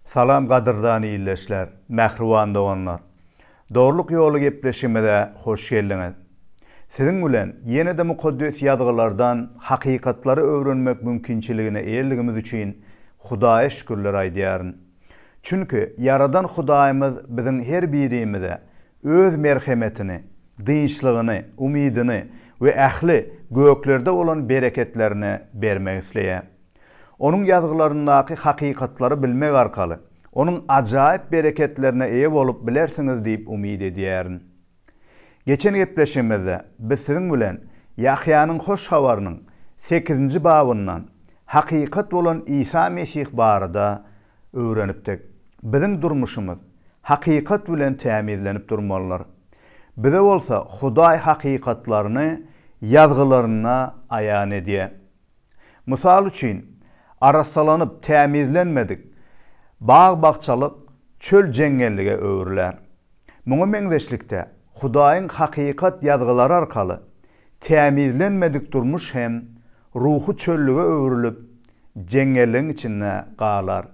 Salam gadyrdan ildeşler, mähriban doganlar! Dogrulyk ýoly gepleşigimize hoş geldiňiz. Siziň bilen ýene-de Mukaddes Ýazgylardan hakykatlary öwrenmek mümkinçiligine eýeligimiz üçin Hudaýa şükürler aýdýaryn. Çünki Ýaradan Hudaýymyz biziň her birimize Öz merhemetini, dynçlygyny, umydyny we ähli göklerde bolan bereketlerini bermek isleýär. Onuň ýazgylaryndaky hakykatlary bilmek arkaly, Onuň ajaýyp bereketlerine eýe bolup bilersiňiz diýip umyt edýärin. Geçen gepleşigimizde biz siziň bilen Ýahýanyň Hoş Habarynyň sekizinji babyndan hakykat bolan Isa Mesih barada öwrenipdik. Biziň durmuşymyz hakykat bilen tämizlenip durmalydyr. Bize bolsa Hudaý hakykatlaryny ýazgylarynda aýan edýär. Mysal üçin, arassalanyp tämizlenmedik bag-bakjalyk çöl-jeňňellige öwrüler. Muňa meňzeşlikde, Hudaýyň hakykat ýazgylary arkaly tämizlenmedik durmuş hem ruhy çöllüge öwrülip, jeňňelligiň içinde galar.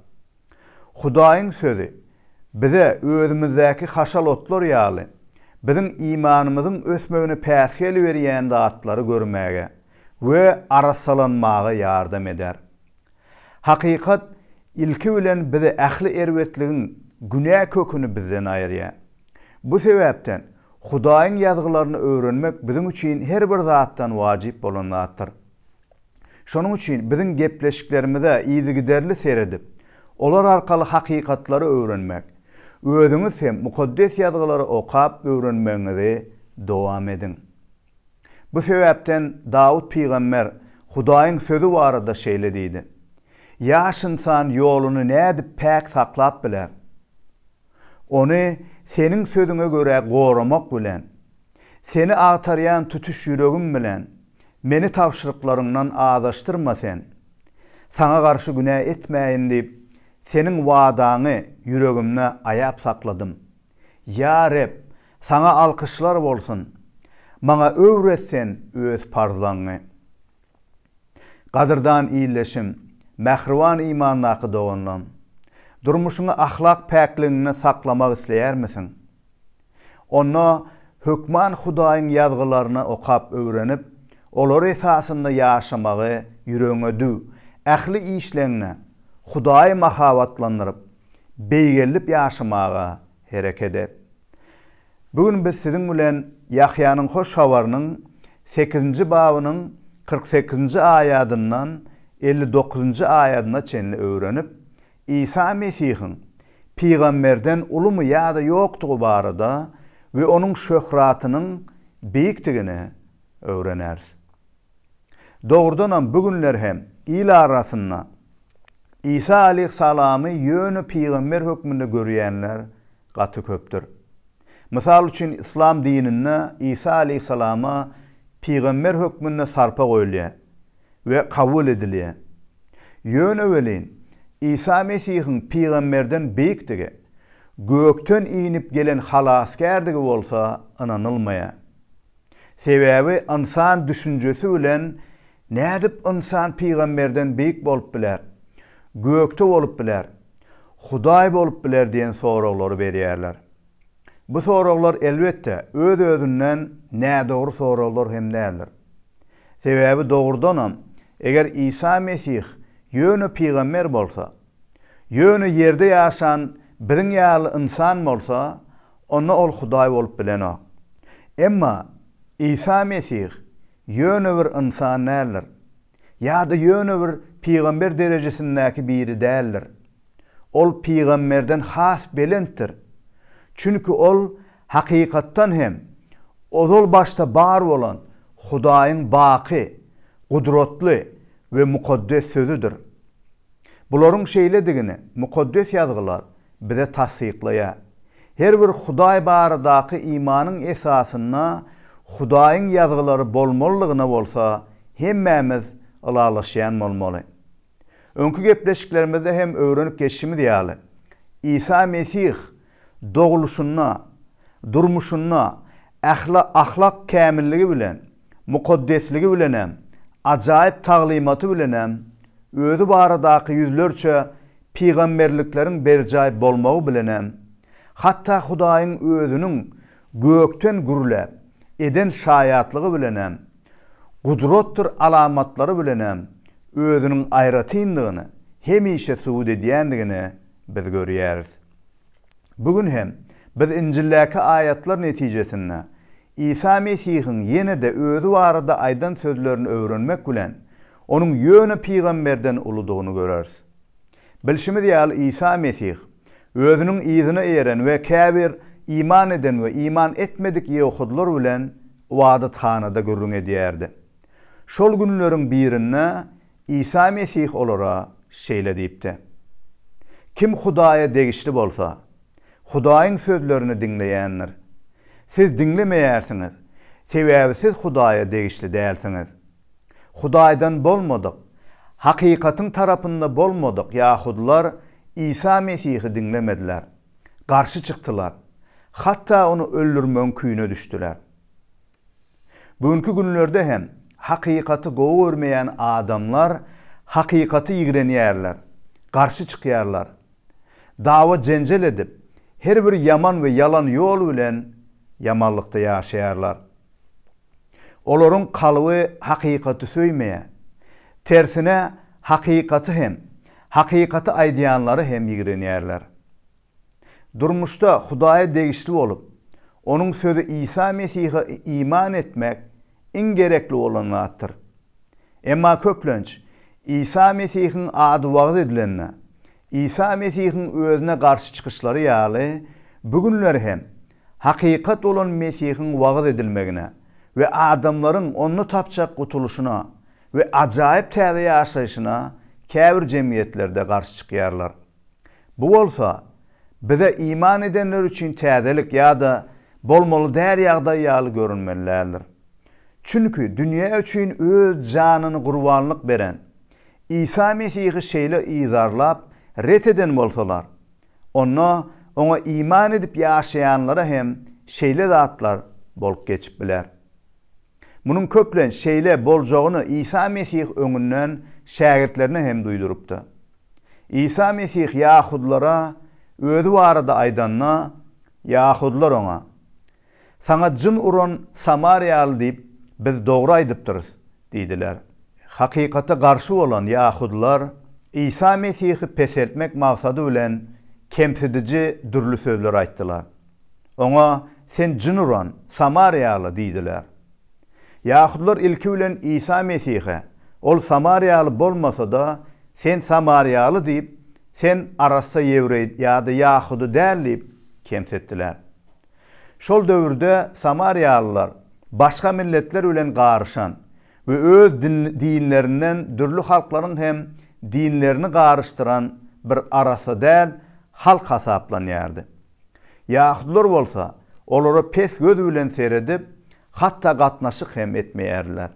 Hudaýyň Sözi bize özümizdäki haşal otlar ýaly, biziň imanymyzyň ösmegine päsgel berýän zatlary görmäge we arassalanmaga ýardam eder. Hakykat ilki bilen bizi ähli erbetligiň günä köküni bizden aýyrýar. Bu sebäpden Hudaýyň ýazgylaryny öwrenmek biziň üçin her bir zatdan wajyp bolan zatdyr. Şonuň üçin biziň gepleşiklerimize yzygiderli seredip, olar arkaly hakykatlary öwrenmek, özüňiz hem Mukaddes Ýazgylary okap öwrenmegiňizi dowam ediň. Bu sebäpden Dawut pygamber Hudaýyň Sözi barada şeýle diýdi, Ýaş ynsan ýoluny nädip päk saklap biler? Ony Seniň Sözüňe görä goramak bilen, Seni agtarýan tutuş ýüregim bilen, meni tabşyryklaryňdan azaşdyrma Sen. Saňa garşy günä etmäýin diýip, Seniň wadaňy ýüregimde aýap sakladym. Ýa Reb, Saňa alkyşlar bolsun! Maňa öwret Sen Öz parzlaňňy. Gadyrdan ildeşim, mähriban imandaky doganlam! Durmuşyňy ahlak päkligiňde saklamak isleýärmisiň? Onda hökman Hudaýyň Ýazgylaryny okap öwrenip, olar esasynda ýaşamagy ýüregiňe düw, ähli işleňde Hudaýy mahabatlandyryp, beýgeldip ýaşamaga hereket et. Bu gün biz siziň bilen Ýahýanyň Hoş Habarynyň sekizinji babynyň 48-nji aýadyndan 59-njy aýadyna çenli öwrenip, Isa Mesihiň pygamberden ulumy ýa-da ýokdugy barada we onuň şöhratynyň beýikdigini öwreneris. Dogrudanam bu günler hem il arasynda Isa aleýhissalamy ýöne pygamber hökmünde görýänler gaty köpdür. Mysal üçin yslam dininde Isa aleýhissalama pygamber hökmünde sarpa goýulýar we kabul edilýär. Ýöne welin, Isa Mesihiň pygamberden beýikdigi, gökden inip gelen Halasgärdigi bolsa ynanylmaýar. Sebäbi ynsan düşünjesi bilen nädip ynsan pygamberden beýik bolup biler, gökde bolup biler, Hudaý bolup biler diýen soraglary berýärler. Bu soraglar elbetde öz-özünden nädogry soraglar hem däldir. Sebäbi dogrudanam, eger Isa Mesih ýöne pygamber bolsa, ýöne ýerde ýaşan biziň ýaly ynsan bolsa, onda ol Hudaý bolup bilenok. Emma Isa Mesih ýöne bir ynsan däldir. Ýa-da ýöne bir pygamber derejesindäki biri däldir. Ol pygamberden has belentdir. Çünki ol hakykatdan hem ozal başda bar bolan Hudaýyň baky, gudratly we mukaddes Sözüdir. Bularyň şeýledigini Mukaddes Ýazgylar bize tassyklaýar. Her bir Hudaý baradaky imanyň esasynda Hudaýyň ýazgylary bolmalydygyna bolsa hemmämiz ylalaşýan bolmaly. Öňki gepleşiklerimizde hem öwrenip geçişimiz ýaly, Isa Mesih dogluşynda, durmuşynda ähli ahlak kämilligi bilen, mukaddesligi bilenem, ajaýyp taglymaty bilenem özi baradaky ýüzlerçe. pygamberlikleriň berjaý bolmagy bilenem, hatda Hudaýyň Özüniň gökden gürläp, eden şaýatlygy bilenem, gudratdyr alamatlary bilenem Özüniň aýratyndygyny hemişe subut edýändigini biz görýäris. Bu gün hem biz Injildäki aýatlar netijesinde Isa Mesihiň ýene-de Özi barada aýdan sözlerini öwrenmek bilen, Onuň ýöne pygamberden uludygyny göreris. Bilşimiz ýaly, Isa Mesih Özüniň yzyna eýeren we käbir iman eden we iman etmedik ýehudylar bilen ybadathanada gürrüň edýärdi. Şol günleriň birinde Isa Mesih olara şeýle diýipdi, Kim Hudaýa degişli bolsa, Hudaýyň sözlerini diňleýändir. Siz diňlemeýärsiňiz, sebäbi siz Hudaýa degişli dälsiňiz. Hudaýdan bolmadyk, hakykatyň tarapynda bolmadyk ýahudylar Isa Mesihi diňlemediler, garşy çykdylar, hatda ony öldürmegiň küýüne düşdüler. Bu günki günlerde hem hakykaty gowy görmeýän adamlar hakykaty ýigrenýärler, garşy çykýarlar. Dawa-jenjel edip, her bir ýaman we ýalan ýol bilen ýamanlykda ýaşaýarlar. Olaryň kalby hakykaty söýmeýär. Tersine, hakykaty hem, hakykaty aýdýanlary hem ýigrenýärler. Durmuşda Hudaýa degişli bolup, Onuň Sözi Isa Mesihe iman etmek iň gerekli bolan zatdyr. Emma köplenç, Isa Mesihiň ady wagyz edilende, Isa Mesihiň özüne garşy çykyşlary ýaly, bu günler hem hakykat bolan Mesihiň wagyz edilmegine we adamlaryň Onda tapjak gutulyşyna we ajaýyp täze ýaşaýşyna käbir jemgyýetlerde garşy çykýarlar. Bu bolsa, bize iman edenler üçin täzelik ýa-da bolmaly däl ýagdaý ýaly görünmeli däldir. Çünki dünýä üçin öz janyny gurbanlyk beren Isa Mesihi şeýle yzarlap, ret eden bolsalar, onda Oňa iman edip ýaşaýanlara hem şeýle zatlar bolup geçip biler. Munuň köplenç şeýle boljagyny Isa Mesih öňünden şägirtlerine hem duýdurypdy. Isa Mesih ýahudylara Özi barada aýdanda, ýahudylar Oňa, Saňa jyn uran samariýaly diýip, biz dogry aýdypdyrys diýdiler. Hakykata garşy bolan ýahudylar Isa Mesihi peseltmek maksady bilen kemsidiji dürli sözler aýtdylar. Oňa, Sen jyn uran, samariýaly diýdiler. Ýahudylar ilki bilen Isa Mesihe, Ol samariýaly bolmasa-da, sen samariýaly diýip, sen arassa ýewreý ýa-da ýahudy däl diýip kemsitdiler. Şol döwürde samariýalylar başga milletler bilen garyşan we öz dinlerinden dürli halklaryň hem dinlerini garyşdyran bir arassa däl halk hasaplanýardy. Ýahudylar bolsa olara pes göz bilen seredip, hatda gatnaşyk hem etmeýärdiler.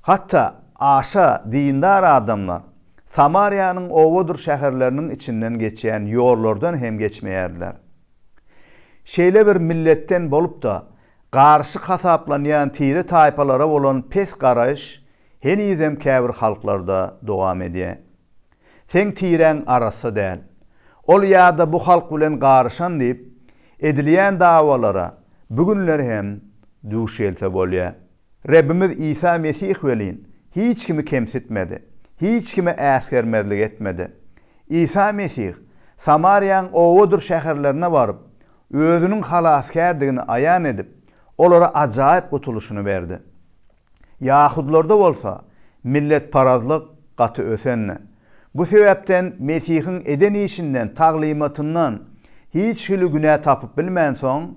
Hatda aşa dindar adamlar Samariýanyň obadyr şäherleriniň içinden geçýän ýollardan hem geçmeýärdiler. Şeýle bir milletden bolup-da, garyşyk hasaplanýan tire-taýpalara bolan pes garaýyş henizem käbir halklarda dowam edýär. Seň tiräň arassa däl. Ol ýa-da bu halk bilen garyşan diýip, edilýän dawalara bu günler hem duş gelse bolýar. Rebbimiz Isa Mesih welin, hiç kimi kemsitmedi, hiç kime äsgermezlik etmedi. Isa Mesih Samariýaň obadyr şäherlerine baryp, Özüniň Halasgärdigini aýan edip, olara ajaýyp gutulyşyny berdi. Ýahudylarda bolsa milletparazlyk gaty ösendi. Bu sebäpden Mesihiň eden işinden, taglymatyndan hiç hili günä tapyp bilmänsoň,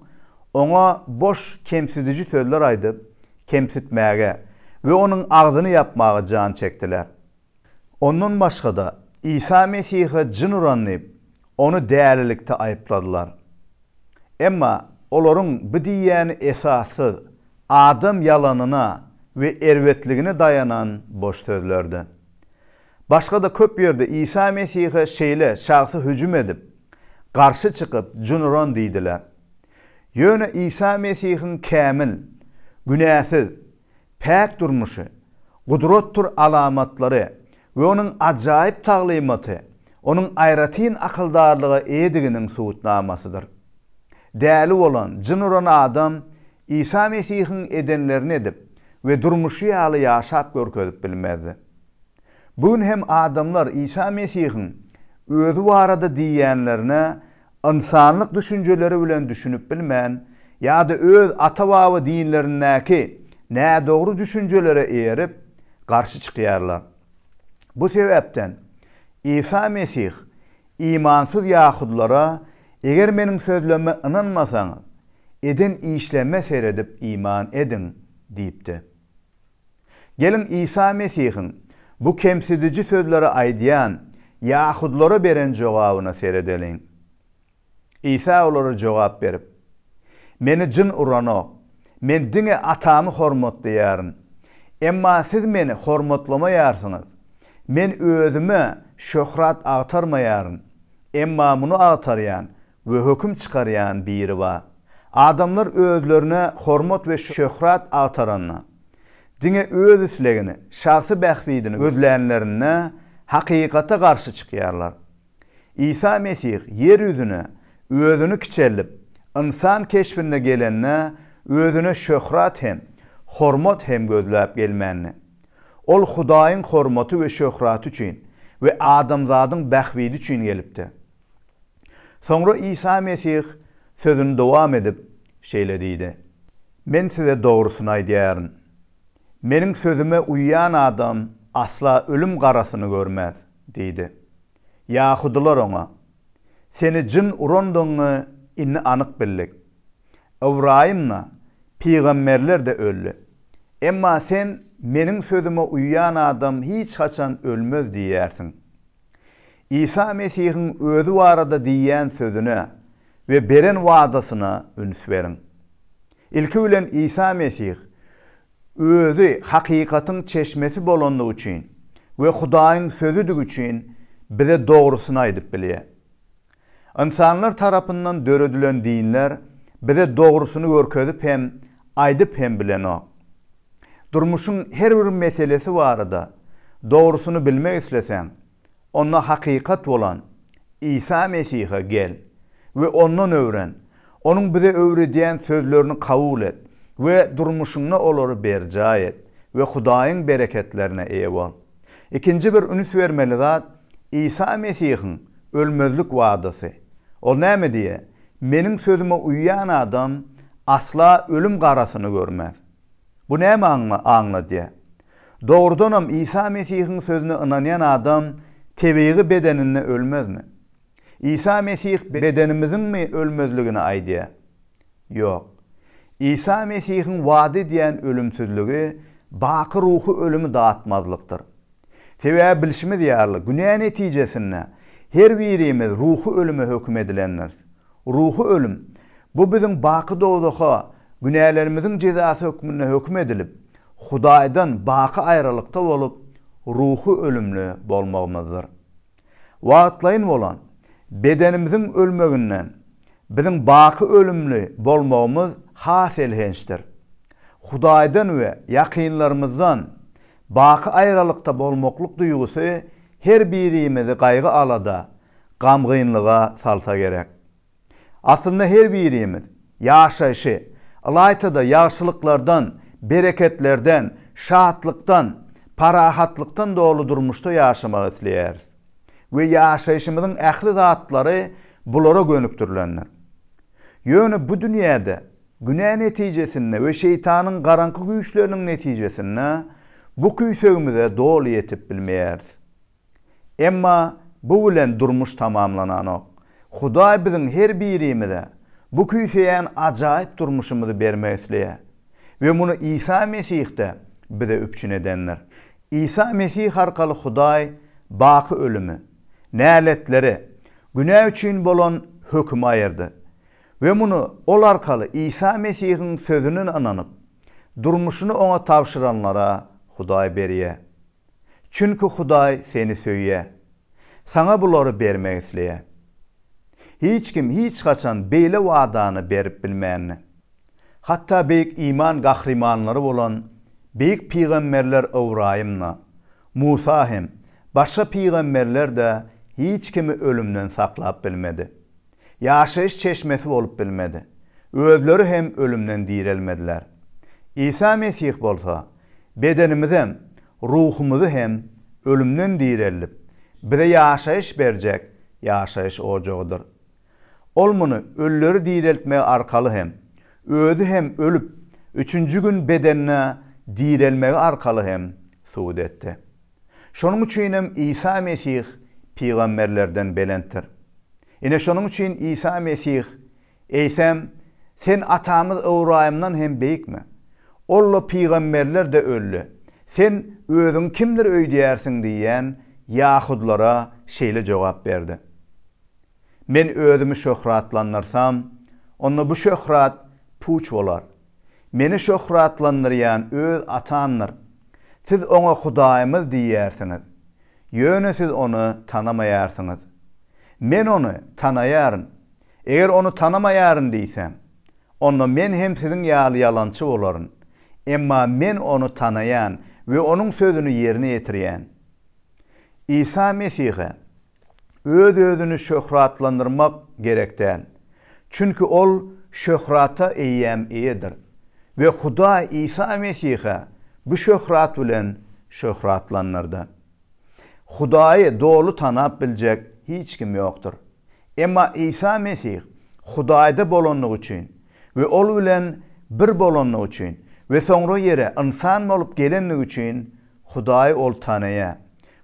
Oňa boş kemsidiji sözler aýdyp, kemsitmäge we Onuň agzyny ýapmaga jan çekdiler. Ondan başga-da, Isa Mesihe jyn uran diýip, Ony dälilikde aýypladylar. Emma olaryň bu diýýäni esassyz, adam ýalanyna we erbetligine daýanan boş sözlerdi. Başga-da köp ýerde Isa Mesihe şeýle şahsy hüjüm edip, garşy çykyp, jyn uran diýdiler. Ýöne Isa Mesihiň kämil, günäsiz, päk durmuşy, gudratdyr alamatlary we onuň ajaýyp taglymaty. Onuň aýratyn akyldarlyga eýediginiň subutnamasydyr. Däli bolan, jyn uran adam Isa Mesihiň edenlerini edip we durmuşy ýaly ýaşap görkezip bilmezdi. Bu gün hem adamlar Isa Mesihiň Özi barada diýýänlerine ynsanlyk düşünjeleri bilen düşünip bilmän ýa-da öz ata-baba dinlerindäki nädogry düşünjelere eýerip, garşy çykýarlar. Bu sebäpden Isa Mesih imansyz ýahudylara, Eger Meniň sözlerime ynanmasaňyz, eden işlerime seredip iman ediň diýipdi. Geliň, Isa Mesihiň bu kemsidiji sözleri aýdýan ýahudylara beren jogabyna seredeliň. Isa olara jogap berip, Meni jyn uranok, Men diňe Atamy hormatlaýaryn. Emma siz Meni hormatlamaýarsyňyz. Men Özüme şöhrat agtarmaýaryn, emma muny agtarýan we höküm çykarýan biri bar. Adamlar özlerine hormat we şöhrat agtaranda, diňe öz islegini, şahsy bähbidini gözlänlerinde hakykata garşy çykýarlar. Isa Mesih ýer ýüzüne Özüni kiçeldip, ynsan keşbinde gelende Özüne şöhrat hem, hormat hem gözläp gelmändi. Ol Hudaýyň hormaty we şöhraty üçin we adamzadyň bähbidi üçin gelipdi. Soňra Isa Mesih sözüni dowam edip, şeýle diýdi, Men size dogrusyny aýdýaryn, Meniň sözüme uýýan adam asla ölüm garasyny görmez diýdi. Ýahudylar oňa, Seni jyn urandygyňy indi anyk bildik. Ybraýym-da, pygamberler-de öldi. Emma sen, Meniň sözüme uýýan adam hiç haçan ölmez diýýärsiň. Isa Mesihiň Özi barada diýýän sözüne we beren wadasyna üns beriň. Ilki bilen Isa Mesih Özi hakykatyň çeşmesi bolandygy üçin we Hudaýyň Sözüdigi üçin bize dogrusyny aýdyp bilýär. Ynsanlar tarapyndan döredilen dinler bize dogrusyny görkezip hem, aýdyp hem bilenok. Durmuşyň her bir meselesi barada dogrusyny bilmek isleseň, onda hakykat bolan Isa Mesihe gel we Ondan öwren. Onuň bize öwredýän sözlerini kabul et we durmuşyňda olary berjaý et we Hudaýyň bereketlerine eýe bol. Ikinji bir üns bermeli zat, Isa Mesihiň ölmezlik wadasy. Ol näme diýýär? Meniň sözüme uýýan adam asla ölüm garasyny görmez. Bu näme aňladýar? Dogrudanam, Isa Mesihiň sözüne ynanýan adam tebigy bedeninde ölmezmi? Isa Mesih bedenimiziňmi ölmezligini aýdýar? Ýok. Isa Mesihiň wada edýän ölümsizligi baky ruhy ölümi datmazlykdyr. Sebäbi bilşimiz ýaly, günä netijesinde her birimiz ruhy ölüme höküm edilendiris. Ruhy ölüm, bu biziň baky dowzaha günälerimiziň jezasy hökmünde höküm edilip, Hudaýdan baky aýralykda bolup, ruhy ölümli bolmagymyzdyr. Wagtlaýyn bolan bedenimiziň ölmeginden biziň baky ölümli bolmagymyz has elhençdir. Hudaýdan we ýakynlarymyzdan baky aýralykda bolmaklyk duýgusy her birimizi gaýgy-alada, gamgynlyga salsa gerek. Aslynda her birimiz ýaşaýşy, ylaýta-da ýagşylyklardan, bereketlerden, şatlykdan, parahatlykdan doly durmuşda ýaşamak isleýäris we ýaşaýşymyzyň ähli zatlary bulara gönükdirilendir. Ýöne bu dünýäde günä netijesinde we şeýtanyň garaňky güýçleriniň netijesinde bu küýsegimize doly ýetip bilmeýäris. Emma bu bilen durmuş tamamlananok. Hudaý biziň her birimize bu küýseýän ajaýyp durmuşymyzy bermek isleýär we muny Isa Mesihde bize üpjün edendir. Isa Mesih arkaly Hudaý baky ölümi, näletleri, günä üçin bolan hökümi aýyrdy we muny Ol arkaly Isa Mesihiň sözüne ynanyp, durmuşyny Oňa tabşyranlara Hudaý berýär. Çünki Hudaý seni söýýär. Saňa bulary bermek isleýär. Hiç kim hiç haçan beýle wadany berip bilmändi. Hatda beýik iman gahrymanlary bolan beýik pygamberler Ybraýym-da, Musa hem, başga pygamberler-de. hiç kimi ölümden saklap bilmedi. Ýaşaýyş çeşmesi bolup bilmedi. Özleri hem ölümden direlmediler. Isa Mesih bolsa, bedenimizem, ruhumyzy hem ölümden direldip, bize ýaşaýyş berjek ýaşaýyş ojagydyr. Ol muny ölüleri direltmegi arkaly hem, özi hem ölüp, üçünji gün bedenine direlmegi arkaly hem subut etdi. Şonuň üçin hem Isa Mesih pygamberlerden belentdir. Ine şonuň üçin Isa Mesih, Eýsem, Sen atamyz Ybraýymdan hem beýikmi? Ol-la pygamberler-de öldi. Sen Özüňi kimdir öýdýärsiň diýýän ýahudylara şeýle jogap berdi. Men özümi şöhratlandyrsam, onda bu şöhrat puç bolar. Meni şöhratlandyrýan öz Atamdyr. Siz Oňa Hudaýymyz diýýärsiňiz. Ýöne siz Ony tanamaýarsyňyz. Men Ony tanaýaryn. Eger Ony tanamaýaryn diýsem, onda men hem siziň ýaly ýalançy bolaryn. Emma men Ony tanaýan we Onuň sözüni ýerine ýetirýän. Isa Mesihe öz-özüni şöhratlandyrmak gerek däl. Çünki ol şöhrata eýýäm eýedir we Hudaý Isa Mesihe bu şöhrat bilen şöhratlandyrdy. Hudaýy doly tanap biljek hiç kim ýokdur. Emma Isa Mesih Hudaýda bolandygy üçin we Ol bilen bir bolandygy üçin we soňra ýere ynsan bolup gelendigi üçin Hudaýy ol tanaýar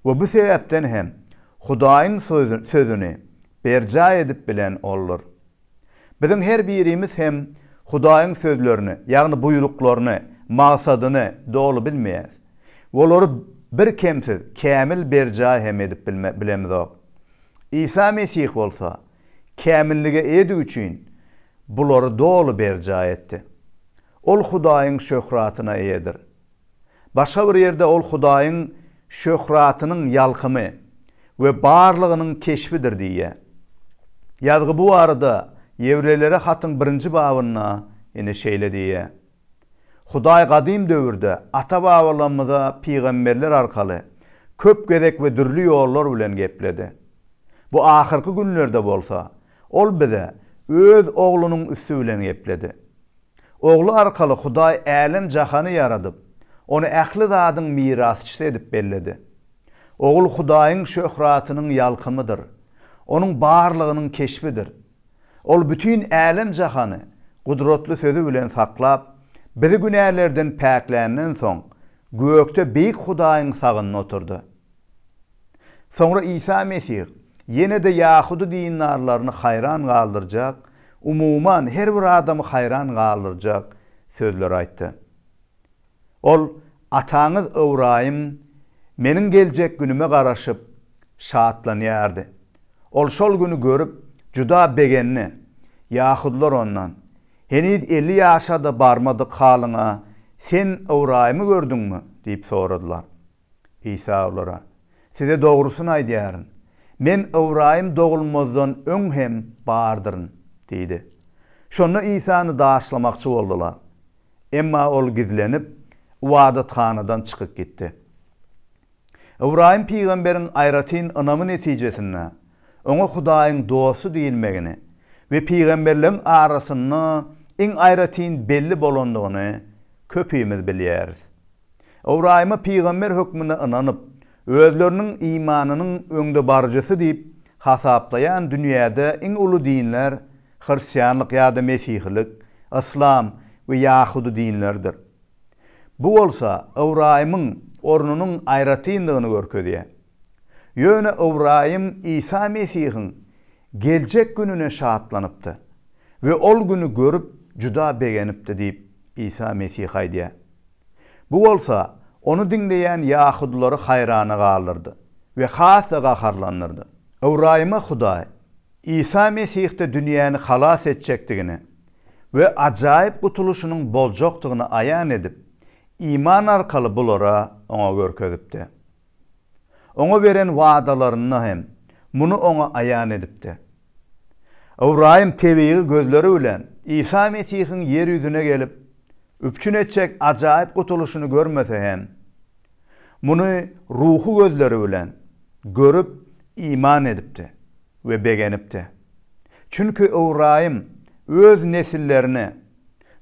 we bu sebäpden hem Hudaýyň sözüni berjaý edip bilen Oldur. Biziň her birimiz hem Hudaýyň sözlerini, ýagny buýruklaryny, maksadyny doly bilmeýäris we olary birkemsiz, kämil berjaý hem edip bilemizok. Isa Mesih bolsa, kämillige eýedigi üçin bulary doly berjaý etdi. Ol Hudaýyň şöhratyna eýedir. Başga bir ýerde ol Hudaýyň şöhratynyň ýalkymy we barlygynyň keşbidir diýýär. Ýazgy bu barada Ýewreýlere hatyň birinji babynda ine şeýle diýýär, Hudaý gadym döwürde ata-babalarymyza pygamberler arkaly köp gezek we dürli ýollar bilen gepledi. Bu ahyrky günlerde bolsa, Ol bize Öz Oglunyň üsti bilen gepledi. Ogly arkaly Hudaý älem-jahany ýaradyp, ony ähli zadyň mirasçysy edip belledi. Ogul Hudaýyň şöhratynyň ýalkymydyr, Onuň barlygynyň keşbidir. Ol bütin älem-jahany gudratly sözi bilen saklap, bizi günälerden päkländen soň, gökde beýik Hudaýyň sagynda oturdy. Soňra Isa Mesih ýene-de ýahudy dindarlaryny haýran galdyrjak, umuman, her bir adamy haýran galdyrjak sözleri aýtdy. Ol, Ataňyz Ybraýym Meniň geljek günüme garaşyp, şatlanýardy. Ol şol güni görüp, juda begendi. Ýahudylar ondan, Heniz 50 ýaşa-da barmadyk halyňa sen Ybraýymy gördüňmi? diýip soradylar. Isa olara, Size dogrusyny aýdýaryn, Men Ybraýym dogulmazdan öň hem bardyryn diýdi. Şonda Isany daşlamakçy boldular. Emma ol gizlenip, ybadathanadan çykyp gitdi. Ybraýym pygamberiň aýratyn ynamy netijesinde, oňa Hudaýyň dosty diýilmegini we pygamberleriň arasynda iň aýratyn belli bolandygyny köpimiz bilýäris. Ybraýyma pygamber hökmünde ynanyp, özleriniň imanynyň öňdebaryjysy diýip hasaplaýan dünýäde iň uly dinler hristianlyk ýa-da mesihilik, yslam we ýahudy dinleridir. Bu bolsa Ybraýymyň ornunyň aýratyndygyny görkezýär. Ýöne Ybraýym Isa Mesihiň geljek gününe şatlanypdy we ol güni görüp juda begenipdi diýip, Isa Mesih aýdýar. Bu bolsa, ony diňleýän ýahudylary haýrana galdyrdy we has-da gaharlandyrdy. Ybraýyma Hudaý, Isa Mesihde dünýäni halas etjekdigini we ajaýyp gutulyşynyň boljakdygyny aýan edip, iman arkaly bulara oňa görkezipdi. Oňa beren wadalarynda hem muny oňa aýan edipdi. Ybraýym tebigy gözleri bilen Isa Mesihiň ýer ýüzüne gelip, üpjün etjek ajaýyp gutulyşyny görmese hem, muny ruhy gözleri bilen görüp, iman edipdi we begenipdi. Çünki Ybraýym öz nesillerini,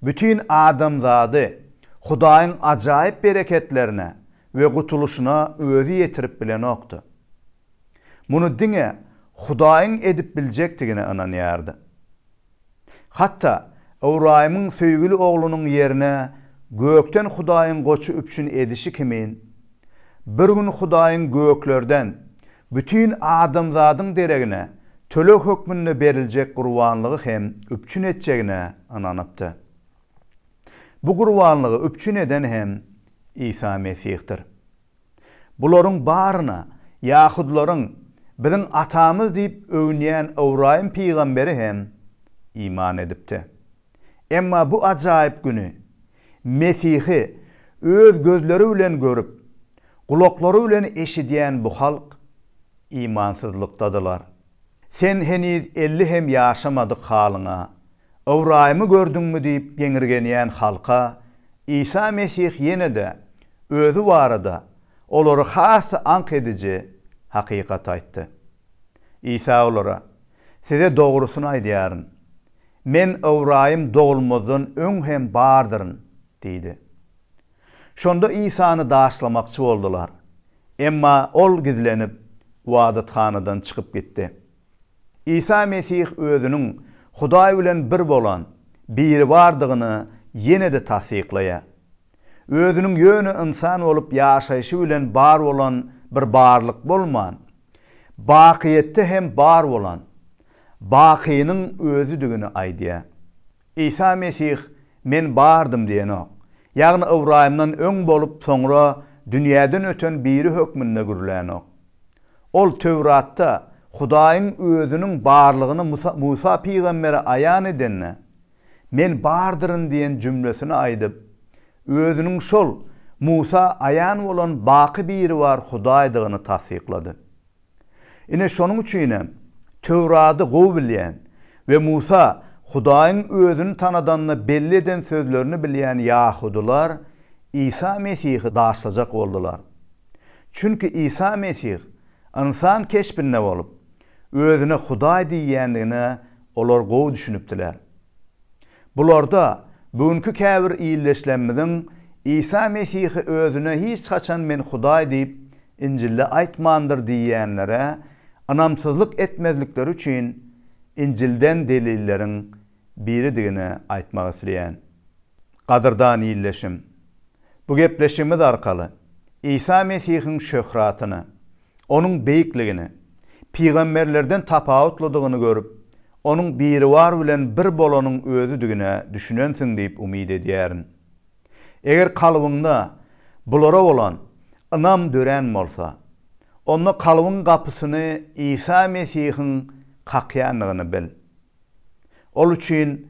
bütin adamzady Hudaýyň ajaýyp bereketlerine we gutulyşyna özi ýetirip bilenokdy. Muny diňe Hudaýyň edip biljekdigine ynanýardy. Hatda Ybraýymyň söýgüli oglunyň ýerine gökden Hudaýyň goçy üpjün edişi kimin, bir gün Hudaýyň göklerden bütin adamzadyň deregine töleg hökmünde beriljek gurbanlygy hem üpjün etjegine ynanypdy. Bu gurbanlygy üpjün eden hem Isa Mesihdir. Bularyň baryna ýahudylaryň biziň atamyz diýip öwünýän Ybraýym pygamberi hem iman edipdi. Emma bu ajaýyp güni Mesihi öz gözleri bilen görüp, gulaklary bilen eşidýän bu halk imansyzlykdadylar. Sen heniz 50 hem ýaşamadyk halyňa, Ybraýymy gördüňmi diýip geňirgenýän halka Isa Mesih ýene-de Özi barada olary has-da aňk ediji hakykaty aýtdy. Isa olara, Size dogrusyny aýdýaryn, Men Ybraýym dogulmazdan öň hem bardyryn diýdi. Şonda Isany daşlamakçy boldular. Emma Ol gizlenip, ybadathanadan çykyp gitdi. Isa Mesih özüniň Hudaý bilen bir bolan Biribardygyny ýene-de tassyklaýar. Özüniň ýöne ynsan bolup ýaşaýşy bilen bar bolan bir barlyk bolman, bakyýetde hem bar bolan, Bakynyň Özüdigini aýdýar. Isa Mesih Men bardym diýenok. Ýagny Ybraýymdan öň bolup soňra dünýäden öten biri hökmünde gürlänok. Ol Töwratda Hudaýyň Özüniň barlygyny Musa pygambere aýan edende, Men bardyryn diýen jümlesini aýdyp, Özüniň şol Musa aýan bolan Baky Biribar Hudaýdygyny tassyklady. Ine, şonuň üçinem Töwrady gowy bilýän we Musa Hudaýyň Özüni tanadanda belli eden sözlerini bilýän ýahudylar Isa Mesihi daşlajak boldular. Çünki Isa Mesih ynsan keşbinde bolup, Özüne Hudaý diýýändigine olar gowy düşünipdiler. Bularda bu günki käbir ildeşlerimiziň Isa Mesihi Özüne hiç haçan men Hudaý diýip Injilde aýtmandyr diýýänlere ynamsyzlyk etmezlikleri üçin Injilden delilleriň biridigini aýtmak isleýän. Gadyrdan ildeşim! Bu gepleşigimiz arkaly Isa Mesihiň şöhratyny, Onuň beýikligini, pygamberlerden tapawutlydygyny görüp, Onuň Biribar bilen bir bolanyň Özüdigine düşünensiň diýip umyt edýärin. Eger kalbyňda bulara bolan ynam dörän bolsa, onda kalbyň gapysyny Isa Mesihiň kakýandygyny bil. Ol üçin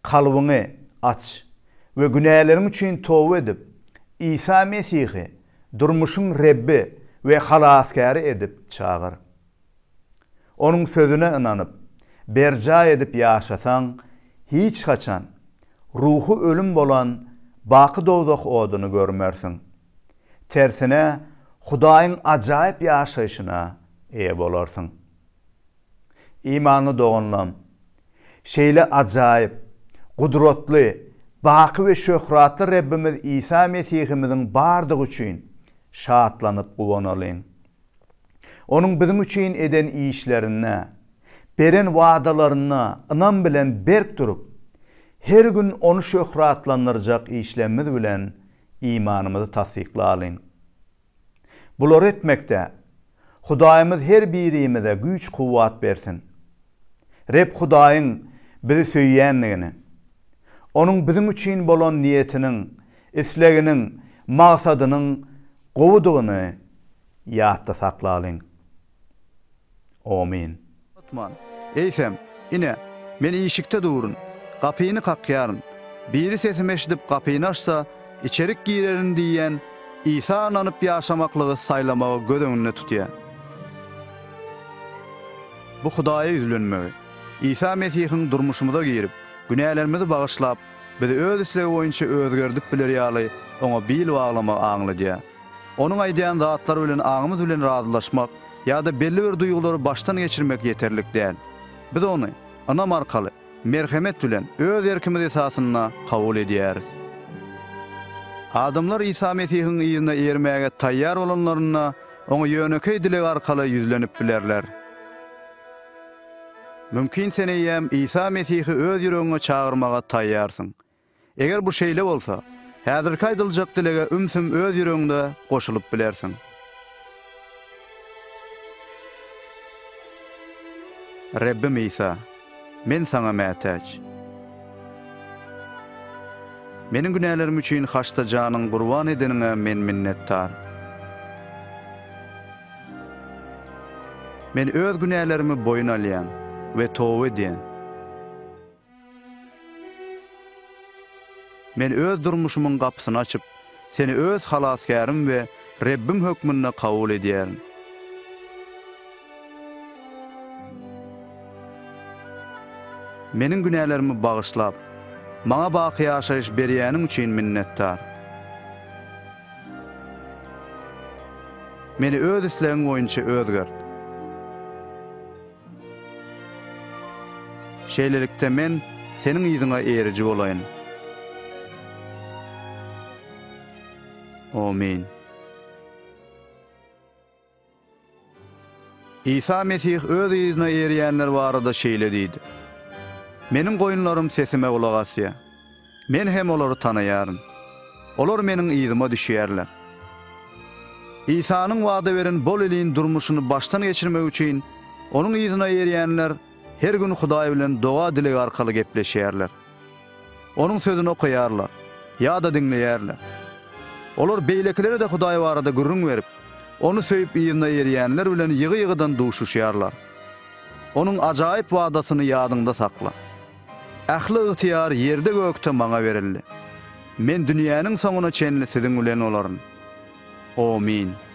kalbyňy aç we günäleriň üçin toba edip, Isa Mesihi durmuşyň Rebbi we Halasgäri edip çagyr. Onuň sözüne ynanyp, berjaý edip ýaşasaň, hiç haçan ruhy ölüm bolan baky dowzah oduny görmersiň. Tersine, Hudaýyň ajaýyp ýaşaýşyna eýe bolarsyň. Imanly doganlam, şeýle ajaýyp, gudratly, baky we şöhratly Rebbimiz Isa Mesihimiziň bardygy üçin şatlanyp guwanalyň. Onuň biziň üçin eden işlerine, beren wadalaryna ynam bilen berk durup, her gün Ony şöhratlandyrjak işlerimiz bilen imanymyzy tassyklalyň. Bulary etmekde Hudaýymyz her birimize güýç-kuwwat bersin. Reb Hudaýyň bizi söýýändigini, Onuň biziň üçin bolan niýetiniň, isleginiň, maksadynyň gowudygyny ýatda saklalyň. Omyn. Unutman, eýsem, ine, Men işikde durun, gapyny kakýaryn. Biri sesimi eşidip gapyny açsa, içerik girerin diýen Isa ynanyp ýaşamaklygy saýlamagy göz öňünde tutýar. Bu Hudaýa ýüzlenmegi, Isa Mesihiň durmuşymyza girip, günälerimizi bagyşlap, bizi öz islegi boýunça özgerdip biler ýaly Oňa bil baglamagy aňladýar. Onuň aýdýan zatlary bilen aňymyz bilen razylaşmak. ýa-da belli bir duýgulary başdan geçirmek ýeterlik däl. Biz Ony ynam arkaly, merhemet bilen, öz erkimiz esasynda kabul edýäris. Adamlar Isa Mesihiň yzyna eýermäge taýýar bolanlarynda, Oňa ýönekeý dileg arkaly ýüzlenip bilerler. Mümkin sen eýýäm Isa Mesihi öz ýüregiňe çagyrmaga taýýarsyň. Eger bu şeýle bolsa, häzirki aýdyljak dilege ümsüm öz ýüregiňde goşulyp bilersiň. Rebbim Isa, men Saňa mätäç. Meniň günälerim üçin haçda janyňy gurban edeniňe men minnetdar. Men öz günälerimi boýun alýan we toba edýän. Men öz durmuşymyň gapysyny açyp, Seni öz Halasgärim we Rebbim hökmünde kabul edýärin. Meniň günälerimi bagyşlap, maňa baky ýaşaýyş berýäniň üçin minnetdar. Meni öz islegiň boýunça özgert. Şeýlelikde men Seniň yzyňa eýeriji bolaýyn. Omyn. Isa Mesih öz yzyna eýerýänler barada şeýle diýdi, Meniň goýunlarym sesime gulak asýar. Men hem olary tanaýaryn. Olar meniň yzyma düşýärler. Isanyň wada beren bol-elin durmuşyny başdan geçirmek üçin, onuň yzyna eýerýänler her gün Hudaý bilen doga-dileg arkaly gepleşýärler. Onuň Sözüni okaýarlar ýa-da diňleýärler. Olar beýlekilere-de Hudaý barada gürrüň berip, Ony söýüp yzyna eýerýänler bilen ýygy-ýygydan duşuşýarlar. Onuň ajaýyp wadasyny ýadyňda sakla. Ähli ygtyýar ýerde-gökde Maňa berildi. Men dünýäniň soňuna çenli siziň bilen bolaryn. Omyn.